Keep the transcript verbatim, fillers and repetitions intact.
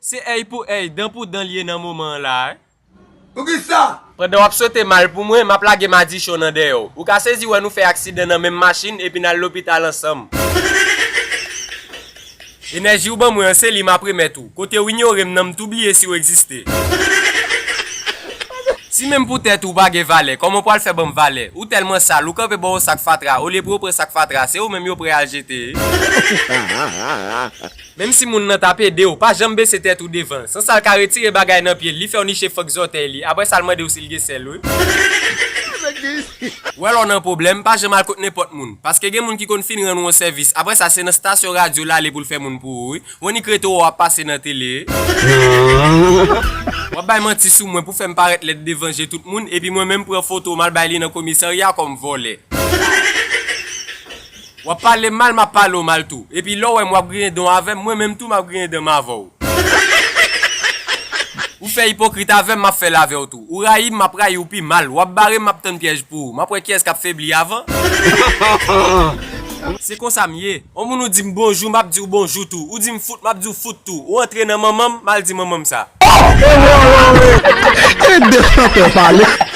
Se èy pou èy, dan pou dan l ye nan moman an la a. Poukisa? Pandan w ap swete mal pou mwen, m ap lage madichon nan dèyè w. Ou ka sezi wè nou fè aksidan nan menm machin epi n al lopital ansanm. Enèji w ban mwen an, se li m ap remèt ou. Kote w inyore m nan, m tou bliye si w egziste. Si menm pou tèt ou pa gen valè, kòman w pral fè ban m valè? Ou tèlman sal, ou kanpe bò yon sak fatra, olye pou yo pran sak fatra, se ou menm yo prè al jete. Menm si moun nan t ap ede w, pa janm bese tèt ou devan l. San sa l ka retire bagay nan pye l, li fè w niche fòk zòtèy li. Apre sa l mande w si l gen sèl, wi. W wè lè w nan pwoblèm, pa janm al kot nenpòt moun. Paske gen moun ki konn fin rann ou yon sèvis. Apre sa, se nan stasyon radyo l ale pou l fè moun pou ou, wi. W annik rete w ap pase nan tele. W ap bay manti sou mwen pou fè m parèt lèd devan je tout moun, epi mwen menm pran foto w m al bay li nan komisarya kòm vòlè. W ap pale m mal, m ap pale w mal tou. Epi lè w wè m w ap griyen dan w avè m, mwen menm tou m ap griyen dan m avè w. Ou fè ipokrit avè m, m ap fè l avè w tou. Ou rayi m, m ap rayi w pi mal. W ap bare m, m ap tann pyèj pou ou. M ap wè kiyès k ap febli avan. Se konsa m ye. On moun ou di m bonjou, m ap di w bonjou tou. Ou di m fout, m ap di w fout tou. Ou antre nan manman m, m al di manman m sa. Ede chantè pale.